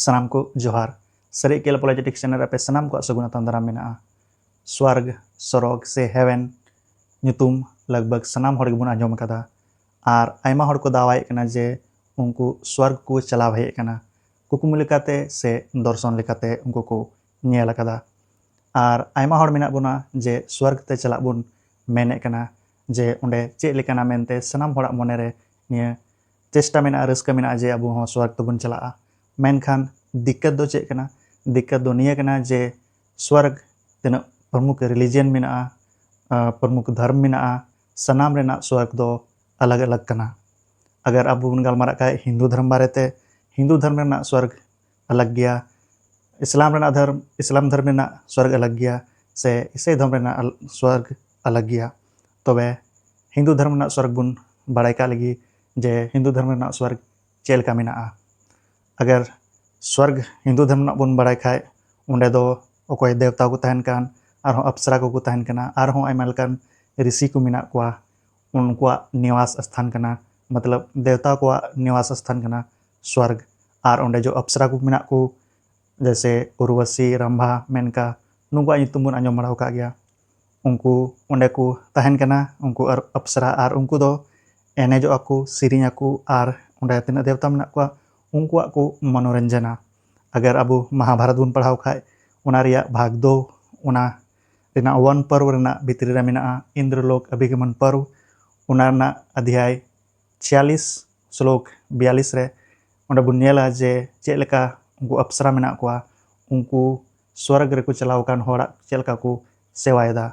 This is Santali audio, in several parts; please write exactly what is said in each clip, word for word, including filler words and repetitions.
ᱥᱟᱱᱟᱢ ᱠᱚ ᱡᱚᱦᱟᱨ᱾ ᱥᱟᱹᱨᱤ ᱮᱠᱮᱞ ᱯᱚᱞᱤᱴᱤᱠᱥ ᱪᱮᱱᱮᱞ ᱨᱮ ᱟᱯᱮ ᱥᱟᱱᱟᱢ ᱠᱚᱣᱟᱜ ᱥᱟᱹᱜᱩᱱ ᱟᱛᱟᱝ ᱫᱟᱨᱟᱢ ᱢᱮᱱᱟᱜᱼᱟ᱾ ᱥᱣᱟᱨᱜᱽ, ᱥᱚᱨᱚᱜᱽ ᱥᱮ ᱦᱮᱵᱮᱱ ᱧᱩᱛᱩᱢ ᱞᱟᱜᱽ ᱵᱷᱟᱜᱽ ᱥᱟᱱᱟᱢ ᱦᱚᱲ ᱜᱮᱵᱚᱱ ᱟᱸᱡᱚᱢ ᱟᱠᱟᱫᱟ᱾ ᱟᱨ ᱟᱭᱢᱟ ᱦᱚᱲ ᱠᱚ ᱫᱟᱣᱟᱭᱮᱫ ᱠᱟᱱᱟ ᱡᱮ ᱩᱱᱠᱩ ᱥᱣᱟᱨᱜᱽ ᱠᱚ ᱪᱟᱞᱟᱣ ᱦᱮᱡ ᱟᱠᱟᱱᱟ, ᱠᱩᱠᱢᱩ ᱞᱮᱠᱟᱛᱮ ᱥᱮ ᱫᱚᱨᱥᱚᱱ ᱞᱮᱠᱟᱛᱮ ᱩᱱᱠᱩ ᱠᱚ ᱧᱮᱞ ᱟᱠᱟᱫᱟ᱾ ᱟᱨ ᱟᱭᱢᱟ ᱦᱚᱲ ᱢᱮᱱᱟᱜ ᱵᱚᱱᱟ ᱡᱮ ᱥᱣᱟᱨᱜᱽ ᱛᱮ ᱪᱟᱞᱟᱜ ᱵᱚᱱ ᱢᱮᱱᱮᱫ ᱠᱟᱱᱟ, ᱡᱮ ᱚᱸᱰᱮ ᱪᱮᱫ ᱞᱮᱠᱟᱱᱟ ᱢᱮᱱᱛᱮ ᱥᱟᱱᱟᱢ ᱦᱚᱲᱟᱜ ᱢᱚᱱᱮᱨᱮ ᱱᱤᱭᱟᱹ ᱪᱮᱥᱴᱟ ᱢᱮᱱᱟᱜᱼᱟ, ᱨᱟᱹᱥᱠᱟᱹ ᱢᱮᱱᱟᱜᱼᱟ ᱡᱮ ᱟᱵᱚ ᱦᱚᱸ ᱥᱣᱟᱨᱜᱽ ᱛᱮᱵᱚᱱ ᱪᱟᱞᱟᱜᱼᱟ᱾ ᱢᱮᱱᱠᱷᱟᱱ ᱫᱤᱠᱠᱟᱛ ᱫᱚ ᱪᱮᱫ ᱠᱟᱱᱟ? ᱫᱤᱠᱠᱟᱛ ᱫᱚ ᱱᱤᱭᱟᱹ ᱠᱟᱱᱟ ᱡᱮ ᱥᱣᱟᱨᱜᱽ ᱛᱤᱱᱟᱹᱜ ᱯᱨᱚᱢᱩᱠᱷ ᱨᱤᱞᱤᱡᱤᱭᱟᱱ ᱢᱮᱱᱟᱜᱼᱟ, ᱟᱸ, ᱯᱨᱚᱢᱩᱠᱷ ᱫᱷᱚᱨᱢ ᱢᱮᱱᱟᱜᱼᱟ, ᱥᱟᱱᱟᱢ ᱨᱮᱱᱟᱜ ᱥᱣᱟᱨᱜᱽ ᱫᱚ ᱟᱞᱟᱜᱽ ᱟᱞᱟᱜᱽ ᱠᱟᱱᱟ᱾ ᱟᱜᱟᱨ ᱟᱵᱚ ᱵᱚᱱ ᱜᱟᱞᱢᱟᱨᱟᱜ ᱠᱷᱟᱡ ᱦᱤᱱᱫᱩ ᱫᱷᱚᱨᱢ ᱵᱟᱨᱮᱛᱮ, ᱦᱤᱱᱫᱩ ᱫᱷᱚᱨᱢ ᱨᱮᱱᱟᱜ ᱥᱣᱟᱨᱜᱽ ᱟᱞᱟᱜᱽ ᱜᱮᱭᱟ, ᱤᱥᱞᱟᱢ ᱨᱮᱱᱟᱜ ᱫᱷᱚᱨᱢ, ᱤᱥᱞᱟᱢ ᱫᱷᱚᱨᱢ ᱨᱮᱱᱟᱜ ᱥᱣᱟᱨᱜᱽ ᱟᱞᱟᱜᱽ ᱜᱮᱭᱟ, ᱥᱮ ᱤᱥᱟᱹᱭ ᱫᱷᱚᱨᱢ ᱨᱮᱱᱟᱜ ᱟᱞ-, ᱥᱣᱟᱨᱜᱽ ᱟᱞᱟᱜᱽ ᱜᱮᱭᱟ᱾ ᱛᱚᱵᱮ ᱦᱤᱱᱫᱩ ᱫᱷᱚᱨᱢ ᱨᱮᱱᱟᱜ ᱥᱣᱟᱨᱜᱽ ᱵᱚᱱ ᱵᱟᱲᱟᱭ ᱠᱟᱜ ᱞᱮᱜᱮ ᱡᱮ ᱦᱤᱱᱫᱩ ᱫᱷᱚᱨᱢ ᱨᱮᱱᱟᱜ ᱥᱣᱟᱨᱜᱽ ᱪᱮᱫ ᱞᱮᱠᱟ ᱢᱮᱱᱟᱜᱼᱟ᱾ ᱟᱜᱟᱨ ᱥᱣᱟᱨᱜᱽ ᱦᱤᱱᱫᱩ ᱫᱷᱚᱨᱢ ᱨᱮᱱᱟᱜ ᱵᱚᱱ ᱵᱟᱲᱟᱭ ᱠᱷᱟᱡ, ᱚᱸᱰᱮ ᱫᱚ ᱚᱠᱚᱭ ᱫᱮᱵᱛᱟ ᱠᱚ ᱛᱟᱦᱮᱱ ᱠᱟᱱ, ᱟᱨᱦᱚᱸ ᱟᱯᱥᱨᱟ ᱠᱚᱠᱚ ᱛᱟᱦᱮᱱ ᱠᱟᱱᱟ, ᱟᱨᱦᱚᱸ ᱟᱭᱢᱟ ᱞᱮᱠᱟᱱ ᱨᱤᱥᱤ ᱠᱚ ᱢᱮᱱᱟᱜ ᱠᱚᱣᱟ, ᱩᱱᱠᱩᱣᱟᱜ ᱱᱤᱣᱟᱥ ᱥᱛᱷᱟᱱ ᱠᱟᱱᱟ, ᱢᱚᱛᱞᱚᱵ ᱫᱮᱵᱛᱟ ᱠᱚᱣᱟᱜ ᱱᱤᱣᱟᱥ ᱥᱛᱷᱟᱱ ᱠᱟᱱᱟ ᱥᱣᱟᱨᱜᱽ᱾ ᱟᱨ ᱚᱸᱰᱮ ᱡᱚ ᱟᱯᱥᱨᱟ ᱠᱚ ᱢᱮᱱᱟᱜ ᱠᱚ, ᱡᱮᱭᱥᱮ ᱩᱨᱵᱚᱥᱤ, ᱨᱟᱢᱵᱷᱟ, ᱢᱮᱱᱠᱟ, ᱱᱩᱠᱩᱣᱟᱜ ᱧᱩᱛᱩᱢ ᱵᱚᱱ ᱟᱸᱡᱚᱢ ᱵᱟᱲᱟ ᱟᱠᱟᱫ ᱜᱮᱭᱟ᱾ ᱩᱱᱠᱩ ᱚᱸᱰᱮ ᱠᱚ ᱛᱟᱦᱮᱱ ᱠᱟᱱᱟ, ᱩᱱᱠᱩ ᱟᱨ ᱟᱯᱥᱨᱟ, ᱟᱨ ᱩᱱᱠᱩ ᱫᱚ ᱮᱱᱮᱡᱚᱜ ᱟᱠᱚ, ᱥᱮᱨᱮᱧ ᱟᱠᱚ, ᱟᱨ ᱚᱸᱰᱮ ᱛᱤᱱᱟᱹᱜ ᱫᱮᱵᱛᱟ ᱢᱮᱱᱟᱜ ᱠᱚᱣᱟ ᱩᱱᱠᱩᱣᱟᱜ ᱠᱚ ᱢᱚᱱᱳᱨᱚᱧᱡᱚᱱᱟ᱾ ᱟᱜᱟᱨ ᱟᱵᱚ ᱢᱚᱦᱟᱵᱷᱟᱨᱚᱛ ᱵᱚᱱ ᱯᱟᱲᱦᱟᱣ ᱠᱷᱟᱡ, ᱚᱱᱟ ᱨᱮᱭᱟᱜ ᱵᱷᱟᱜᱽ ᱫᱚ, ᱚᱱᱟ ᱨᱮᱱᱟᱜ ᱚᱣᱟᱱ ᱯᱟᱨᱣ ᱨᱮᱱᱟᱜ ᱵᱷᱤᱛᱨᱤ ᱨᱮ ᱢᱮᱱᱟᱜᱼᱟ ᱤᱱᱫᱨᱚᱞᱳᱠ ᱚᱵᱷᱤᱜᱚᱢᱚᱱ ᱯᱟᱨᱣ᱾ ᱚᱱᱟ ᱨᱮᱱᱟᱜ ᱚᱫᱷᱭᱟᱭ ᱪᱷᱤᱭᱟᱞᱤᱥ, ᱥᱞᱳᱠ ᱵᱤᱭᱟᱞᱤᱥ ᱨᱮ ᱚᱸᱰᱮ ᱵᱚᱱ ᱧᱮᱞᱟ ᱡᱮ ᱪᱮᱫ ᱞᱮᱠᱟ ᱩᱱᱠᱩ ᱟᱯᱥᱨᱟ ᱢᱮᱱᱟᱜ ᱠᱚᱣᱟ, ᱩᱱᱠᱩ ᱥᱣᱚᱨᱜᱽ ᱨᱮᱠᱚ ᱪᱟᱞᱟᱣ ᱟᱠᱟᱱ ᱦᱚᱲᱟᱜ ᱪᱮᱫ ᱞᱮᱠᱟ ᱠᱚ ᱥᱮᱣᱟᱭᱮᱫᱟ᱾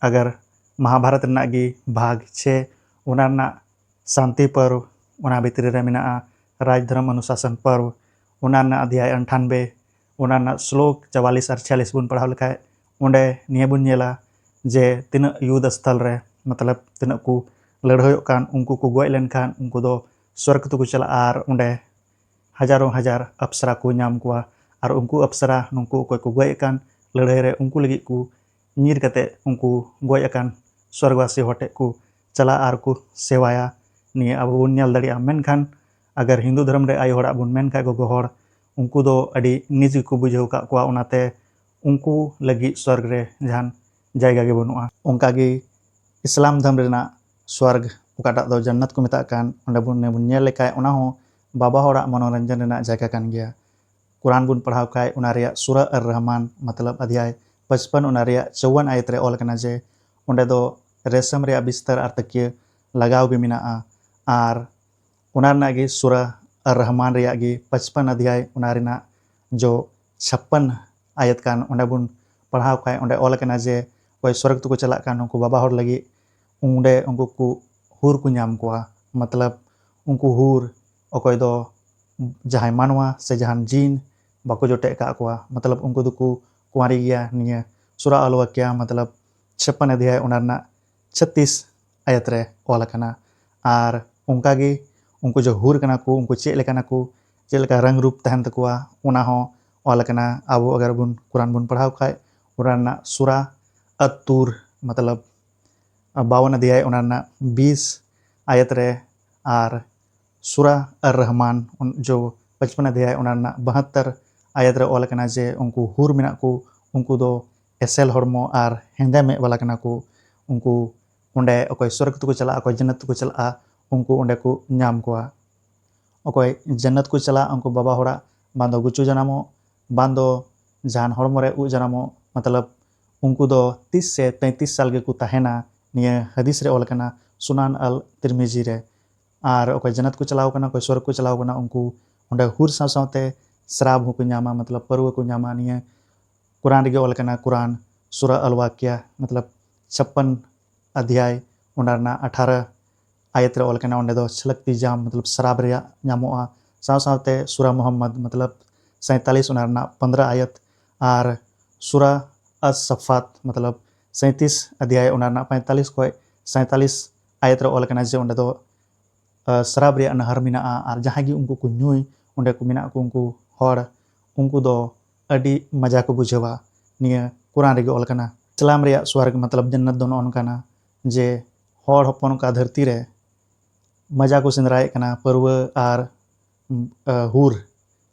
ᱟᱜᱟᱨ ᱢᱚᱦᱟᱵᱷᱟᱨᱚᱛ ᱨᱮᱱᱟᱜ ᱜᱮ ᱵᱷᱟᱜᱽ ᱪᱷᱮ, ᱚᱱᱟ ᱨᱮᱱᱟᱜ ᱥᱟᱱᱛᱤ ᱯᱟᱨᱣ, ᱚᱱᱟ ᱵᱷᱤᱛᱨᱤ ᱨᱮ ᱢᱮᱱᱟᱜᱼᱟ ᱨᱟᱡᱽ ᱫᱷᱚᱨᱚᱢ ᱚᱱᱩᱥᱟᱥᱚᱱ ᱯᱟᱨᱣ, ᱚᱱᱟ ᱨᱮᱱᱟᱜ ᱚᱫᱷᱭᱟᱭ ᱟᱴᱷᱟᱱᱵᱮ, ᱚᱱᱟ ᱨᱮᱱᱟᱜ ᱥᱞᱳᱠ ᱪᱟᱣᱟᱞᱤᱥ ᱟᱨ ᱪᱷᱤᱭᱟᱞᱤᱥ ᱵᱚᱱ ᱯᱟᱲᱦᱟᱣ ᱞᱮᱠᱷᱟᱡ, ᱚᱸᱰᱮ ᱱᱤᱭᱟᱹ ᱵᱚᱱ ᱧᱮᱞᱟ ᱡᱮ ᱛᱤᱱᱟᱹᱜ ᱭᱩᱫᱷ ᱥᱛᱷᱚᱞ ᱨᱮ, ᱢᱚᱛᱞᱚᱵ ᱛᱤᱱᱟᱹᱜ ᱠᱚ ᱞᱟᱹᱲᱦᱟᱹᱭᱚᱜ ᱠᱟᱱ, ᱩᱱᱠᱩ ᱠᱚ ᱜᱚᱡ ᱞᱮᱱᱠᱷᱟᱱ ᱩᱱᱠᱩ ᱫᱚ ᱥᱣᱚᱨᱜᱽ ᱛᱮᱠᱚ ᱪᱟᱞᱟᱜᱼᱟ ᱟᱨ ᱚᱸᱰᱮ ᱦᱟᱡᱟᱨᱚ ᱦᱟᱡᱟᱨ ᱟᱯᱥᱨᱟ ᱠᱚ ᱧᱟᱢ ᱠᱚᱣᱟ᱾ ᱟᱨ ᱩᱱᱠᱩ ᱟᱯᱥᱨᱟ ᱱᱩᱠᱩ ᱚᱠᱚᱭ ᱠᱚ ᱜᱚᱡ ᱟᱠᱟᱱ ᱞᱟᱹᱲᱦᱟᱹᱭ ᱨᱮ, ᱩᱱᱠᱩ ᱞᱟᱹᱜᱤᱫ ᱠᱚ ᱧᱤᱨ ᱠᱟᱛᱮ ᱩᱱᱠᱩ ᱜᱚᱡ ᱟᱠᱟᱱ ᱥᱣᱚᱨᱜᱽᱵᱟᱥᱤ ᱦᱚᱲ ᱴᱷᱮᱡ ᱠᱚ ᱪᱟᱞᱟᱜᱼᱟ ᱟᱨ ᱠᱚ ᱥᱮᱣᱟᱭᱟ᱾ ᱱᱤᱭᱟᱹ ᱟᱵᱚ ᱵᱚᱱ ᱧᱮᱞ ᱫᱟᱲᱮᱭᱟᱜᱼᱟ᱾ ᱢᱮᱱᱠᱷᱟᱱ ᱟᱜᱟᱨ ᱦᱤᱱᱫᱩ ᱫᱷᱚᱨᱚᱢ ᱨᱮ ᱟᱭᱳ ᱦᱚᱲᱟᱜ ᱵᱚᱱ ᱢᱮᱱ ᱠᱷᱟᱡ, ᱜᱚᱜᱚ ᱦᱚᱲ, ᱩᱱᱠᱩ ᱫᱚ ᱟᱹᱰᱤ ᱱᱤᱪ ᱜᱮᱠᱚ ᱵᱩᱡᱷᱟᱹᱣ ᱟᱠᱟᱫ ᱠᱚᱣᱟ, ᱚᱱᱟᱛᱮ ᱩᱱᱠᱩ ᱞᱟᱹᱜᱤᱫ ᱥᱚᱨᱜᱽ ᱨᱮ ᱡᱟᱦᱟᱱ ᱡᱟᱭᱜᱟ ᱜᱮ ᱵᱟᱹᱱᱩᱜᱼᱟ᱾ ᱚᱱᱠᱟᱜᱮ ᱤᱥᱞᱟᱢ ᱫᱷᱚᱨᱢ ᱨᱮᱱᱟᱜ ᱥᱚᱨᱜᱽ, ᱚᱠᱟᱴᱟᱜ ᱫᱚ ᱡᱟᱱᱱᱟᱛ ᱠᱚ ᱢᱮᱛᱟᱜ ᱠᱟᱱ, ᱚᱸᱰᱮ ᱵᱚᱱ, ᱵᱚᱱ ᱧᱮᱞ ᱞᱮᱠᱷᱟᱡ ᱚᱱᱟ ᱦᱚᱸ ᱵᱟᱵᱟ ᱦᱚᱲᱟᱜ ᱢᱚᱱᱳᱨᱚᱧᱡᱚᱱ ᱨᱮᱱᱟᱜ ᱡᱟᱭᱜᱟ ᱠᱟᱱ ᱜᱮᱭᱟ᱾ ᱠᱩᱨᱟᱱ ᱵᱚᱱ ᱯᱟᱲᱦᱟᱣ ᱠᱷᱟᱡ ᱚᱱᱟ ᱨᱮᱭᱟᱜ ᱥᱩᱨᱟ ᱟᱨ ᱨᱚᱦᱢᱟᱱ ᱢᱚᱛᱞᱚᱵ ᱚᱫᱷᱭᱟᱭ ᱯᱟᱸᱪᱯᱟᱱ, ᱚᱱᱟ ᱨᱮᱭᱟᱜ ᱪᱟᱣᱣᱟᱱ ᱟᱭᱟᱛ ᱨᱮ ᱚᱞ ᱟᱠᱟᱱᱟ ᱡᱮ ᱚᱸᱰᱮ ᱫᱚ ᱨᱮᱥᱚᱢ ᱨᱮᱭᱟᱜ ᱵᱤᱥᱛᱟᱨ ᱟᱨ ᱛᱟᱹᱠᱤᱭᱟᱹ ᱞᱟᱜᱟᱣ ᱜᱮ ᱢᱮᱱᱟᱜᱼᱟ᱾ ᱟᱨ ᱚᱱᱟ ᱨᱮᱱᱟᱜ ᱜᱮ ᱥᱩᱨᱟ ᱟᱨ ᱨᱚᱦᱢᱟᱱ ᱨᱮᱭᱟᱜ ᱜᱮ ᱯᱟᱸᱪᱯᱟᱱ ᱚᱫᱷᱭᱟᱭ, ᱚᱱᱟ ᱨᱮᱱᱟᱜ ᱡᱚ ᱪᱷᱟᱯᱯᱟᱱ ᱟᱭᱟᱛ ᱠᱟᱱ, ᱚᱸᱰᱮ ᱵᱚᱱ ᱯᱟᱲᱦᱟᱣ ᱠᱷᱟᱡ ᱚᱸᱰᱮ ᱚᱞ ᱟᱠᱟᱱᱟ ᱡᱮ ᱚᱠᱚᱭ ᱥᱚᱨᱜᱽ ᱛᱮᱠᱚ ᱪᱟᱞᱟᱜ ᱠᱟᱱ ᱩᱱᱠᱩ ᱵᱟᱵᱟ ᱦᱚᱲ ᱞᱟᱹᱜᱤᱫ ᱚᱸᱰᱮ ᱩᱱᱠᱩ ᱠᱚ ᱦᱩᱨ ᱠᱚ ᱧᱟᱢ ᱠᱚᱣᱟ᱾ ᱢᱚᱛᱞᱚᱵ ᱩᱱᱠᱩ ᱦᱩᱨ ᱚᱠᱚᱭ ᱫᱚ ᱡᱟᱦᱟᱸᱭ ᱢᱟᱱᱣᱟ ᱥᱮ ᱡᱟᱦᱟᱱ ᱡᱤᱱ ᱵᱟᱠᱚ ᱡᱚᱴᱮᱫ ᱟᱠᱟᱫ ᱠᱚᱣᱟ, ᱢᱚᱛᱞᱚᱵ ᱩᱱᱠᱩ ᱫᱚᱠᱚ ᱠᱩᱸᱣᱟᱨᱤ ᱜᱮᱭᱟ᱾ ᱱᱤᱭᱟᱹ ᱥᱩᱨᱟ ᱟᱞ ᱣᱟᱠᱤᱭᱟ ᱢᱚᱛᱞᱚᱵ ᱪᱷᱟᱯᱯᱟᱱ ᱚᱫᱷᱭᱟᱭ, ᱚᱱᱟ ᱨᱮᱱᱟᱜ ᱪᱷᱟᱛᱤᱥ ᱟᱭᱟᱛ ᱨᱮ ᱚᱞ ᱟᱠᱟᱱᱟ᱾ ᱟᱨ ᱚᱱᱠᱟᱜᱮ ᱩᱱᱠᱩ ᱡᱮ ᱦᱩᱨ ᱠᱟᱱᱟ ᱠᱚ, ᱩᱱᱠᱩ ᱪᱮᱫ ᱞᱮᱠᱟᱱᱟ ᱠᱚ, ᱪᱮᱫ ᱞᱮᱠᱟ ᱨᱟᱝ ᱨᱩᱯ ᱛᱟᱦᱮᱱ ᱛᱟᱠᱚᱣᱟ, ᱚᱱᱟ ᱦᱚᱸ ᱚᱞ ᱟᱠᱟᱱᱟ᱾ ᱟᱵᱚ ᱟᱜᱟᱨ ᱵᱚᱱ ᱠᱩᱨᱟᱱ ᱵᱚᱱ ᱯᱟᱲᱦᱟᱣ ᱠᱷᱟᱡ, ᱚᱱᱟ ᱨᱮᱱᱟᱜ ᱥᱩᱨᱟ ᱟᱛ-ᱛᱩᱨ ᱢᱚᱛᱞᱚᱵ ᱵᱟᱣᱚᱱ ᱚᱫᱷᱭᱟᱭ, ᱚᱱᱟ ᱨᱮᱱᱟᱜ ᱵᱤᱥ ᱟᱭᱟᱛ ᱨᱮ, ᱟᱨ ᱥᱩᱨᱟ ᱟᱨ ᱨᱚᱦᱢᱟᱱ ᱡᱚ ᱯᱟᱸᱪᱯᱟᱱ ᱚᱫᱷᱭᱟᱭ, ᱚᱱᱟ ᱨᱮᱱᱟᱜ ᱵᱟᱦᱟᱛᱛᱚᱨ ᱟᱭᱟᱛ ᱨᱮ ᱚᱞ ᱟᱠᱟᱱᱟ ᱡᱮ ᱩᱱᱠᱩ ᱦᱩᱨ ᱢᱮᱱᱟᱜ ᱠᱚ, ᱩᱱᱠᱩ ᱫᱚ ᱮᱥᱮᱞ ᱦᱚᱲᱢᱚ ᱟᱨ ᱦᱮᱸᱫᱮ ᱢᱮᱫ ᱵᱟᱞᱟ ᱠᱟᱱᱟ ᱠᱚ᱾ ᱩᱱᱠᱩ ᱚᱸᱰᱮ ᱚᱠᱚᱭ ᱥᱚᱨᱜᱽ ᱛᱮᱠᱚ ᱪᱟᱞᱟᱜᱼᱟ, ᱚᱠᱚᱭ ᱡᱟᱱᱱᱟᱛ ᱛᱮᱠᱚ ᱪᱟᱞᱟᱜᱼᱟ, ᱩᱱᱠᱩ ᱚᱸᱰᱮ ᱠᱚ ᱧᱟᱢ ᱠᱚᱣᱟ᱾ ᱚᱠᱚᱭ ᱡᱟᱱᱱᱟᱛ ᱠᱚ ᱪᱟᱞᱟᱜᱼᱟ, ᱩᱱᱠᱩ ᱵᱟᱵᱟ ᱦᱚᱲᱟᱜ ᱵᱟᱝ ᱫᱚ ᱜᱩᱪᱩ ᱡᱟᱱᱟᱢᱚᱜ, ᱵᱟᱝ ᱫᱚ ᱡᱟᱦᱟᱱ ᱦᱚᱲᱢᱚ ᱨᱮ ᱩᱵ ᱡᱟᱱᱟᱢᱚᱜ, ᱢᱚᱛᱞᱚᱵ ᱩᱱᱠᱩ ᱫᱚ ᱛᱤᱥ ᱥᱮ ᱛᱮᱸᱛᱤᱥ ᱥᱟᱞ ᱜᱮᱠᱚ ᱛᱟᱦᱮᱱᱟ᱾ ᱱᱤᱭᱟᱹ ᱦᱟᱫᱤᱥ ᱨᱮ ᱚᱞ ᱟᱠᱟᱱᱟ, ᱥᱩᱱᱟᱱ ᱟᱞ ᱛᱤᱨᱢᱤᱡᱤ ᱨᱮ᱾ ᱟᱨ ᱚᱠᱚᱭ ᱡᱟᱱᱱᱟᱛ ᱠᱚ ᱪᱟᱞᱟᱣ ᱠᱟᱱᱟ, ᱚᱠᱚᱭ ᱥᱚᱨᱜᱽ ᱠᱚ ᱪᱟᱞᱟᱣ ᱠᱟᱱᱟ, ᱩᱱᱠᱩ ᱚᱸᱰᱮ ᱦᱩᱨ ᱥᱟᱶ ᱥᱟᱶᱛᱮ ᱥᱨᱟᱵ ᱦᱚᱸᱠᱚ ᱧᱟᱢᱟ, ᱢᱚᱛᱞᱚᱵ ᱯᱟᱹᱨᱣᱟᱹ ᱠᱚ ᱧᱟᱢᱟ᱾ ᱱᱤᱭᱟᱹ ᱠᱩᱨᱟᱱ ᱨᱮᱜᱮ ᱚᱞ ᱟᱠᱟᱱᱟ, ᱠᱩᱨᱟᱱ ᱥᱩᱨᱟ ᱟᱞ ᱣᱟᱠᱤᱭᱟ ᱢᱚᱛᱞᱚᱵ ᱪᱷᱟᱯᱯᱟᱱ ᱚᱫᱷᱭᱟᱭ, ᱚᱱᱟ ᱨᱮᱱᱟᱜ ᱟᱴᱷᱟᱨᱚ ᱟᱭᱟᱛ ᱨᱮ ᱚᱞ ᱟᱠᱟᱱᱟ, ᱚᱸᱰᱮ ᱫᱚ ᱪᱷᱟᱞᱟᱠᱛᱤ ᱡᱟᱢ ᱢᱚᱛᱞᱚᱵ ᱥᱨᱟᱵ ᱨᱮᱭᱟᱜ ᱧᱟᱢᱚᱜᱼᱟ᱾ ᱥᱟᱶ ᱥᱟᱶᱛᱮ ᱥᱩᱨᱟ ᱢᱩᱦᱟᱢᱢᱟᱫ ᱢᱚᱛᱞᱚᱵ ᱥᱟᱸᱭᱛᱟᱞᱤᱥ, ᱚᱱᱟ ᱨᱮᱱᱟᱜ ᱯᱚᱱᱫᱽᱨᱚ ᱟᱭᱟᱛ, ᱟᱨ ᱥᱩᱨᱟ ᱟᱥ ᱥᱟᱯᱷᱟᱛ ᱢᱚᱛᱞᱚᱵ ᱥᱟᱸᱭᱛᱤᱥ ᱚᱫᱷᱭᱟᱭ, ᱚᱱᱟ ᱨᱮᱱᱟᱜ ᱯᱚᱸᱭᱛᱟᱞᱤᱥ ᱠᱷᱚᱱ ᱥᱟᱸᱭᱛᱟᱞᱤᱥ ᱟᱭᱟᱛ ᱨᱮ ᱚᱞ ᱟᱠᱟᱱᱟ ᱡᱮ ᱚᱸᱰᱮ ᱫᱚ ᱟᱨ ᱥᱨᱟᱵ ᱨᱮᱭᱟᱜ ᱱᱟᱦᱟᱨ ᱢᱮᱱᱟᱜᱼᱟ, ᱟᱨ ᱡᱟᱦᱟᱸᱭ ᱜᱮ ᱩᱱᱠᱩ ᱠᱚ ᱧᱩᱭ, ᱚᱸᱰᱮ ᱠᱚ ᱢᱮᱱᱟᱜ ᱠᱚ ᱩᱱᱠᱩ ᱦᱚᱲ, ᱩᱱᱠᱩ ᱫᱚ ᱟᱹᱰᱤ ᱢᱚᱡᱟ ᱠᱚ ᱵᱩᱡᱷᱟᱹᱣᱟ᱾ ᱱᱤᱭᱟᱹ ᱠᱩᱨᱟᱱ ᱨᱮᱜᱮ ᱚᱞ ᱠᱟᱱᱟ᱾ ᱤᱥᱞᱟᱢ ᱨᱮᱭᱟᱜ ᱥᱣᱟᱨᱜᱽ ᱢᱚᱛᱞᱚᱵ ᱡᱟᱱᱱᱟᱛ ᱫᱚ ᱱᱚᱜᱼᱚ ᱱᱚᱝᱠᱟᱱᱟ ᱡᱮ ᱦᱚᱲ ᱦᱚᱯᱚᱱ ᱚᱠᱟ ᱫᱷᱟᱹᱨᱛᱤ ᱨᱮ ᱢᱚᱡᱟ ᱠᱚ ᱥᱮᱸᱫᱽᱨᱟᱭᱮᱫ ᱠᱟᱱᱟ, ᱯᱟᱹᱨᱣᱟᱹ ᱟᱨ, ᱟᱨ ᱦᱩᱨ,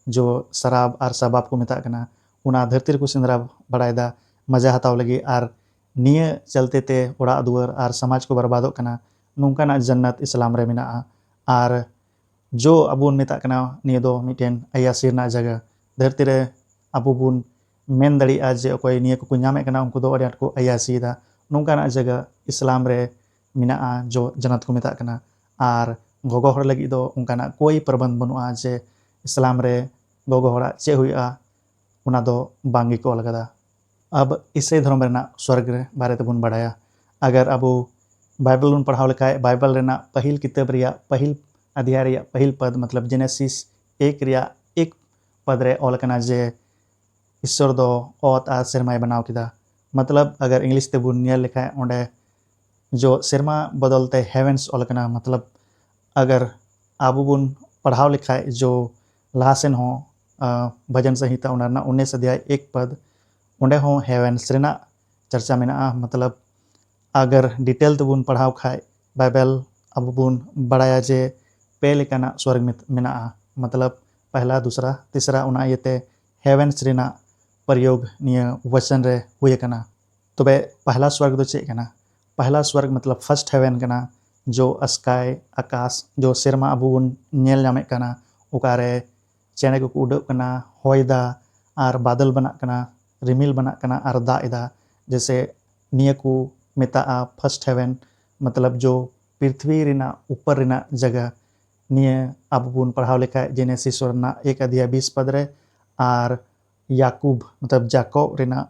ᱡᱚ ᱥᱟᱨᱟᱵ ᱟᱨ ᱥᱟᱵᱟᱵ ᱠᱚ ᱢᱮᱛᱟᱜ ᱠᱟᱱᱟ, ᱚᱱᱟ ᱫᱷᱟᱹᱨᱛᱤ ᱨᱮᱠᱚ ᱥᱮᱸᱫᱽᱨᱟ ᱵᱟᱲᱟᱭᱮᱫᱟ ᱢᱟᱡᱟ ᱦᱟᱛᱟᱣ ᱞᱟᱹᱜᱤᱫ, ᱟᱨ ᱱᱤᱭᱟᱹ ᱪᱟᱞᱛᱮ ᱛᱮ ᱚᱲᱟᱜ ᱫᱩᱣᱟᱹᱨ ᱟᱨ ᱥᱚᱢᱟᱡᱽ ᱠᱚ ᱵᱚᱨᱵᱟᱫᱚᱜ ᱠᱟᱱᱟ᱾ ᱱᱚᱝᱠᱟᱱᱟᱜ ᱡᱟᱱᱱᱟᱛ ᱤᱥᱞᱟᱢ ᱨᱮ ᱢᱮᱱᱟᱜᱼᱟ᱾ ᱟᱨ ᱡᱚ ᱟᱵᱚ ᱵᱚᱱ ᱢᱮᱛᱟᱜ ᱠᱟᱱᱟ, ᱱᱤᱭᱟᱹ ᱫᱚ ᱢᱤᱫᱴᱮᱱ ᱟᱭᱟᱥᱤ ᱨᱮᱱᱟᱜ ᱡᱟᱭᱜᱟ᱾ ᱫᱷᱟᱹᱨᱛᱤ ᱨᱮ ᱟᱵᱚ ᱵᱚᱱ ᱢᱮᱱ ᱫᱟᱲᱮᱭᱟᱜᱼᱟ ᱡᱮ ᱚᱠᱚᱭ ᱱᱤᱭᱟᱹ ᱠᱚᱠᱚ ᱧᱟᱢᱮᱫ ᱠᱟᱱᱟ, ᱩᱱᱠᱩ ᱫᱚ ᱟᱹᱰᱤ ᱟᱸᱴ ᱠᱚ ᱟᱭᱟᱥᱤᱭᱮᱫᱟ᱾ ᱱᱚᱝᱠᱟᱱᱟᱜ ᱡᱟᱭᱜᱟ ᱤᱥᱞᱟᱢ ᱨᱮ ᱢᱮᱱᱟᱜᱼᱟ, ᱡᱚ ᱡᱟᱱᱱᱟᱛ ᱠᱚ ᱢᱮᱛᱟᱜ ᱠᱟᱱᱟ᱾ ᱟᱨ ᱜᱚᱜᱚ ᱦᱚᱲ ᱞᱟᱹᱜᱤᱫ ᱫᱚ ᱚᱱᱠᱟᱱᱟᱜ ᱠᱳᱭ ᱯᱨᱚᱵᱚᱱᱫᱷ ᱵᱟᱹᱱᱩᱜᱼᱟ ᱡᱮ ᱤᱥᱞᱟᱢ ᱨᱮ ᱜᱚᱜᱚ ᱦᱚᱲᱟᱜ ᱪᱮᱫ ᱦᱩᱭᱩᱜᱼᱟ, ᱚᱱᱟ ᱫᱚ ᱵᱟᱝ ᱜᱮᱠᱚ ᱚᱞ ᱟᱠᱟᱫᱟ᱾ ᱟᱵ ᱤᱥᱟᱹᱭ ᱫᱷᱚᱨᱚᱢ ᱨᱮᱱᱟᱜ ᱥᱣᱚᱨᱜᱽ ᱨᱮ ᱵᱟᱨᱮ ᱛᱮᱵᱚᱱ ᱵᱟᱲᱟᱭᱟ᱾ ᱟᱜᱟᱨ ᱟᱵᱚ ᱵᱟᱭᱵᱮᱞ ᱵᱚᱱ ᱯᱟᱲᱦᱟᱣ ᱞᱮᱠᱷᱟᱡ, ᱵᱟᱭᱵᱮᱞ ᱨᱮᱱᱟᱜ ᱯᱟᱹᱦᱤᱞ ᱠᱤᱛᱟᱹᱵ ᱨᱮᱭᱟᱜ ᱯᱟᱹᱦᱤᱞ ᱟᱫᱷᱭᱟᱭ ᱨᱮᱭᱟᱜ ᱯᱟᱹᱦᱤᱞ ᱯᱟᱫ, ᱢᱚᱛᱞᱚᱵ ᱡᱮᱱᱮᱥᱤᱥ ᱮᱠ ᱨᱮᱭᱟᱜ ᱮᱠ ᱯᱟᱫ ᱨᱮ ᱚᱞ ᱟᱠᱟᱱᱟ ᱡᱮ ᱤᱥᱥᱚᱨ ᱫᱚ ᱚᱛ ᱟᱨ ᱥᱮᱨᱢᱟᱭ ᱵᱮᱱᱟᱣ ᱠᱮᱫᱟ᱾ ᱢᱚᱛᱞᱚᱵ ᱟᱜᱟᱨ ᱤᱝᱞᱤᱥ ᱛᱮᱵᱚᱱ ᱧᱮᱞ ᱞᱮᱠᱷᱟᱡ, ᱚᱸᱰᱮ ᱡᱚ ᱥᱮᱨᱢᱟ ᱵᱚᱫᱚᱞ ᱛᱮ ᱦᱮᱵᱷᱮᱱᱥ ᱚᱞ ᱟᱠᱟᱱᱟ᱾ ᱢᱚᱛᱞᱚᱵ ᱟᱜᱟᱨ ᱟᱵᱚ ᱵᱚᱱ ᱯᱟᱲᱦᱟᱣ ᱞᱮᱠᱷᱟᱡ ᱡᱚ ᱞᱟᱦᱟ ᱥᱮᱱ ᱦᱚᱸ, ᱟᱸ, ᱵᱷᱚᱡᱚᱱ ᱥᱚᱝᱦᱤᱛᱟ ᱚᱱᱟ ᱨᱮᱱᱟᱜ ᱩᱱᱤᱥ ᱟᱫᱷᱭᱟᱭ ᱮᱠ ᱯᱟᱫ, ᱚᱸᱰᱮ ᱦᱚᱸ ᱦᱮᱵᱷᱮᱱᱥ ᱨᱮᱱᱟᱜ ᱪᱟᱨᱪᱟ ᱢᱮᱱᱟᱜᱼᱟ᱾ ᱢᱚᱛᱞᱚᱵ ᱟᱜᱟᱨ ᱰᱤᱴᱮᱞ ᱛᱮᱵᱚᱱ ᱯᱟᱲᱦᱟᱣ ᱠᱷᱟᱡ, ᱵᱟᱭᱵᱮᱞ ᱟᱵᱚ ᱵᱚᱱ ᱵᱟᱲᱟᱭᱟ ᱡᱮ ᱯᱮ ᱞᱮᱠᱟᱱᱟᱜ ᱥᱣᱚᱨᱜᱽ ᱢᱮᱛ-, ᱢᱮᱱᱟᱜᱼᱟ᱾ ᱢᱚᱛᱞᱚᱵ ᱯᱟᱦᱞᱟ, ᱫᱩᱥᱨᱟ, ᱛᱤᱥᱨᱟ, ᱚᱱᱟ ᱤᱭᱟᱹᱛᱮ ᱦᱮᱵᱷᱮᱱᱥ ᱨᱮᱱᱟᱜ ᱯᱨᱚᱭᱳᱜᱽ ᱱᱤᱭᱟᱹ ᱣᱚᱪᱚᱱ ᱨᱮ ᱦᱩᱭ ᱟᱠᱟᱱᱟ᱾ ᱛᱚᱵᱮ ᱯᱟᱦᱞᱟ ᱥᱣᱚᱨᱜᱽ ᱫᱚ ᱪᱮᱫ ᱠᱟᱱᱟ? ᱯᱟᱦᱞᱟ ᱥᱣᱚᱨᱜᱽ ᱢᱚᱛᱞᱚᱵ ᱯᱷᱟᱨᱥᱴ ᱦᱮᱵᱷᱮᱱ ᱠᱟᱱᱟ, ᱡᱚ ᱥᱠᱟᱭ, ᱟᱠᱟᱥ, ᱡᱚ ᱥᱮᱨᱢᱟ ᱟᱵᱚ ᱵᱚᱱ ᱧᱮᱞ ᱧᱟᱢᱮᱫ ᱠᱟᱱᱟ, ᱚᱠᱟᱨᱮ ᱪᱮᱬᱮ ᱠᱚᱠᱚ ᱩᱰᱟᱹᱜ ᱠᱟᱱᱟ, ᱦᱚᱭ ᱫᱟ, ᱟᱨ ᱵᱟᱫᱚᱞ ᱵᱮᱱᱟᱜ ᱠᱟᱱᱟ, ᱨᱤᱢᱤᱞ ᱵᱮᱱᱟᱜ ᱠᱟᱱᱟ, ᱟᱨ ᱫᱟᱜ ᱮᱫᱟ᱾ ᱡᱮᱥᱮ ᱱᱤᱭᱟᱹ ᱠᱚ ᱢᱮᱛᱟᱜᱼᱟ ᱯᱷᱟᱨᱥᱴ ᱦᱮᱵᱷᱮᱱ, ᱢᱚᱛᱞᱚᱵ ᱡᱚ ᱯᱨᱤᱛᱷᱤᱵᱤ ᱨᱮᱱᱟᱜ ᱩᱯᱚᱨ ᱨᱮᱱᱟᱜ ᱡᱟᱭᱜᱟ᱾ ᱱᱤᱭᱟᱹ ᱟᱵᱚ ᱵᱚᱱ ᱯᱟᱲᱦᱟᱣ ᱞᱮᱠᱷᱟᱡ ᱡᱮᱱᱮᱥᱤᱥ ᱨᱮᱱᱟᱜ ᱮᱠ ᱟᱫᱷᱭᱟᱭ ᱵᱤᱥ ᱯᱟᱫ ᱨᱮ, ᱟᱨ ᱭᱟᱠᱩᱵ, ᱢᱚᱛᱞᱚᱵ ᱡᱟᱠᱚᱵ ᱨᱮᱱᱟᱜ